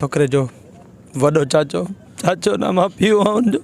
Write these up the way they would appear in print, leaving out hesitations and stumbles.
ڇوڪري جو وڏو چاچو چاچو نه مان پيء آهيان ان جو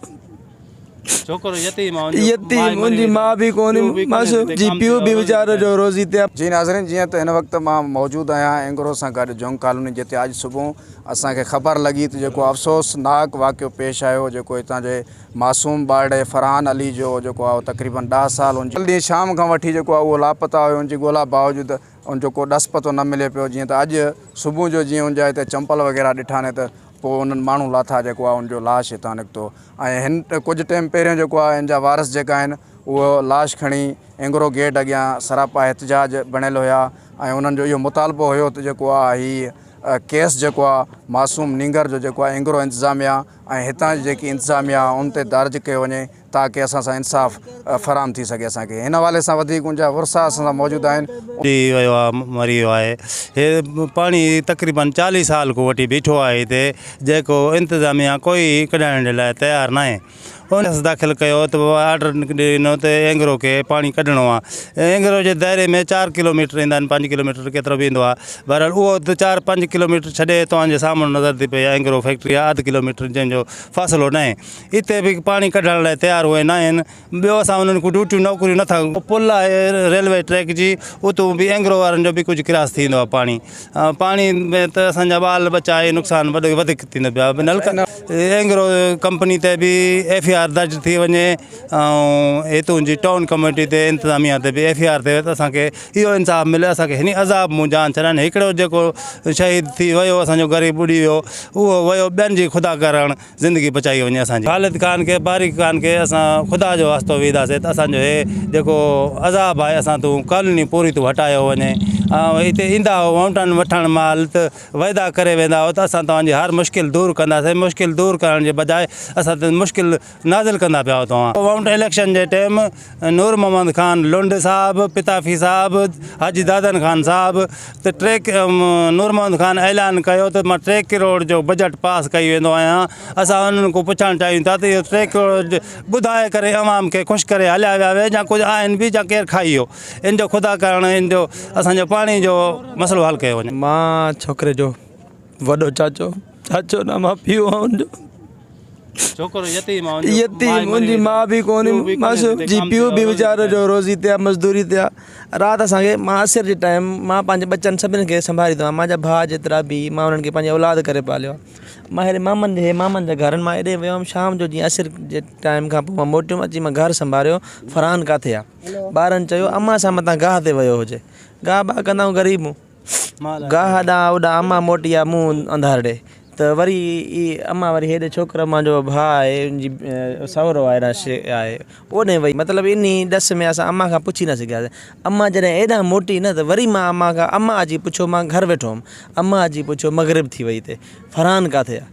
ڇوڪرو يتيم آ يتيم ان جي ماء به ڪونهي معصوم جي پيء به ويچارو جو روزي تي جي ناظرين جيئن ته هن وقت مان موجود آهيان اينگرو سان گڏ جنگ ڪالوني جتي اڄ صبح اسان کي خبر لڳي ته جيڪو افسوس ناڪ واقعو پيش آيو جيڪو هتان جي معصوم ٻارڙي فرحان علي جو جيڪو آهي تقريبن 10 سال ان جي ڏينهن شام کان وٺي جيڪو آهي اهو لاپتا هيو ان جي ڳولا باوجود ان جو ڪو ڏس پتو نه ملي پيو جيئن ته اڄ صبح جو جيئن ان جا هتي چمپل وغيره ڏٺا ني ته پوء انهن ماڻهو لاٿا جيڪو آهي ان جو لاش هتان نڪتو ۽ هن ڪجهه ٽيم پهريون جيڪو آهي ان جا وارث جيڪا آهن اهو لاش کڻي اينگرو گيٽ اڳيان سراپا احتجاج بڻيل هيا ۽ انهن جو اهو مطالبو هيو ته جيڪو آهي هي ڪيس جيڪو آهي معصوم نينگر جو جيڪو آهي اينگرو انتظاميا ۽ هتان جي جيڪي انتظاميا آهي ان تي درج ڪيو وڃي تاڪه اسان سان انصاف فراهم ٿي سگهي اسان کي هن حوالي سان وڌيڪ ان جا ورثا اسان سان موجود آهن. ٻڏي ويو آ مري ويو آهي هي پاڻي تقريبن 40 سال کان وٺي بيٺو آهي هتي جيڪو انتظاميا ڪوئي ڪڍائڻ جي لاء تيار ناهي ان داخل ڪيو ته آرڊر ڏنو ته اينگرو کي پاڻي ڪڍڻو آ اينگرو جي دائري ۾ 4 ڪلوميٽر ايندا آهن 5 ڪلوميٽر ڪيترو به ايندو آ بهرحال اهو ته 4 5 ڪلوميٽر ڇڏي توهان جي سامهون نظر ٿي پئي اينگرو فيڪٽري آ اڌ ڪلوميٽر جنهن جو فاصلو ناهي اتي به پاڻي ڪڍڻ لاء تيار اهي ناهن ٻيو اسان انهن کان ڊيوٽيون نوڪريون نٿا پل آهي ريلوي ٽريڪ جي اتو به اينگرو وارن جو به ڪجهه ڪراس ٿي ويندو آهي پاڻي پاڻي ۾ ته اسان جا ٻال ٻچا اهي نقصان وڏو وڌيڪ ٿيندو پيو آهي نلڪن اينگرو ڪمپني تي به ايف I R درج ٿي وڃي ۽ هتون جي ٽائون ڪميٽي تي انتظاميا تي به ايف I R ٿئي ته اسان کي اهو انصاف ملي اسان کي هن عذاب مون جان ڇڏائن هڪڙو جيڪو شهيد ٿي ويو اسان جو غريب ٻڏي ويو اهو ويو ٻين جي خدا ڪرڻ زندگي بچائي وڃي اسان جي. خالد خان کي باريڪ خان کي اسان خدا جو واسطو وينداسي ته اسان جو هي جيڪو عذاب آهي اسان تون ڪالوني پوري تون هٽايو وڃي ۽ هتي ايندا هو ووٽن وٺڻ مهل ته وعدا ڪري ويندا هو ته اسان توهان جي هر مشڪل دور ڪنداسي مشڪل دور ڪرڻ جي بجاء اسان تي مشڪل نازل ڪندا پيا هو توهان ووٽ اليڪشن جي ٽيم نور محمد خان لنڊ صاحب، پتافي صاحب، حاجي دادن خان صاحب ته ٽي نور محمد خان اعلان ڪيو ته مان 3 ڪروڙ جو بجيٽ پاس ڪئي ويندو آهيان اسان انهن کان پڇڻ چاهيون ٿا ته اهو 3 ڪروڙ ٻڌائي ڪري عوام کي خوش ڪري هليا ويا وي يا ڪجهه آهن به يا ڪير کائي ويو ان جو خدا ڪرڻ ان جو اسان جو پاڻي جو مسئلو حل ڪيو وڃي. مان ڇوڪري جو وڏو چاچو چاچو نه مان پيء آهيان ان جو. ڇوڪرو يتيم آ يتيم ان جي ماء به ڪونهي معصوم جي پيء به ويچارو جو روزي تي آ مزدوري تي آ رات اسان کي مان عصر جي ٽائيم مان پنهنجي ٻچن سڀني کي سنڀاليندو آهيان منهنجا ڀاء جيترا به مان انهن کي پنهنجي اولاد ڪري پاليو آ مان هيڏي مامن جي مامن جي گهرن مان هيڏي ويو هيم شام جو جيئن عصر جي ٽائيم کان پوء مان موٽيم اچي مان گهر سنڀاليو فرحان ڪاٿي آ ٻارن چيو امان سان متان گاهه تي ويو هجي گاهه باهه ڪندا آهيون غريب گاهه ڏانهن اوڏانهن امان موٽي آ منهن انڌارڙي ته وري اي امان وري هيڏي ڇوڪر منهنجو ڀاء آهي ان جي سهرو آهي راشي آهي اوڏي وئي مطلب انهي ڏس ۾ اسان امان کان پڇي نه سگهياسين امان جڏهن ايڏانهن موٽي نه ته وري مان امان کان امان اچي پڇيو مان گهر ويٺو هوم امان اچي پڇيو مغرب ٿي وئي تي فرحان ڪاٿي آ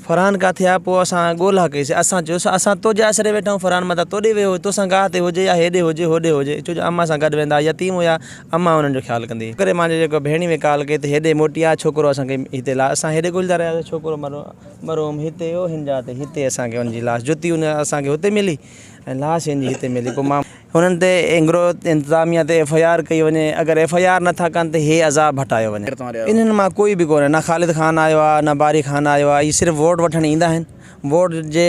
فرحان ڪاٿي آ پوء اسان ڳولا ڪئي سي اسان چيو اسان تو جي آسري ويٺا آهيون فرحان متان توڏي ويو هجي توسان گاهه تي هجي يا هيڏي هجي هوڏي هجي ڇو جو امان سان گڏ ويندا هئا يتيم هيا امان انهن جو خيال ڪندي هئي ڪري مانجي جيڪو ڀيڻي ۾ ڪال ڪئي ته هيڏي موٽي آ ڇوڪرو اسان کي هتي لا اسان هيڏي ڳوليندا رهياسين ڇوڪرو مرو مرحوم هتي هو هن جاء تي هتي اسان کي ان جي لاش جتي ان اسان کي هتي ملي ۽ لاش هن جي هتي ملي پوء مان هنن تي اينگرو انتظاميا تي ايف I R ڪئي وڃي اگر ايف I R نٿا ڪن ته هي عذاب هٽايو وڃي. انهن مان ڪوئي به ڪونهي نه خالد خان آيو آ نه باري خان آيو آ اهي صرف ووٽ وٺڻ ايندا آهن ووٽ جي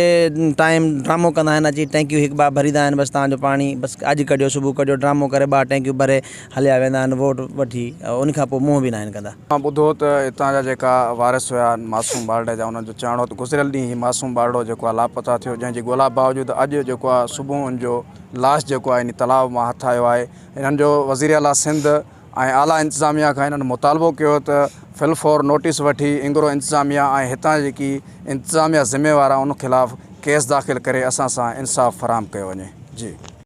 ٽائيم ڊرامو ڪندا آهن اچي ٽينڪيون هڪ ٻه ڀريندا آهن بس توهان جو پاڻي بس اڄ ڪڍيو صبح ڪڍيو ڊرامو ڪري ٻه ٽينڪيون ڀري هليا ويندا آهن ووٽ وٺي ان کان پوء منهن به ناهن ڪندا. مان ٻڌو ته اتان جا جيڪا وارث هيا معصوم ٻارڙي جا انهن جو چوڻ هو ته گذريل ڏينهن هي معصوم ٻارڙو جيڪو آهي لاپتا ٿيو جنهن جي ڳولا باوجود اڄ جيڪو آهي صبح ان جو لاش جيڪو آهي انهي تلاء مان هٿ آيو آهي انهن جو وزير اعليٰ سنڌ ۽ اعليٰ انتظاميا کان انهن مطالبو ڪيو ته في الفور نوٽيس وٺي اينگرو انتظاميا ۽ هتان جي جيڪي انتظاميا ذميوار آهي ان خلاف ڪيس داخل ڪري اسان سان انصاف فراهم ڪيو وڃي جي.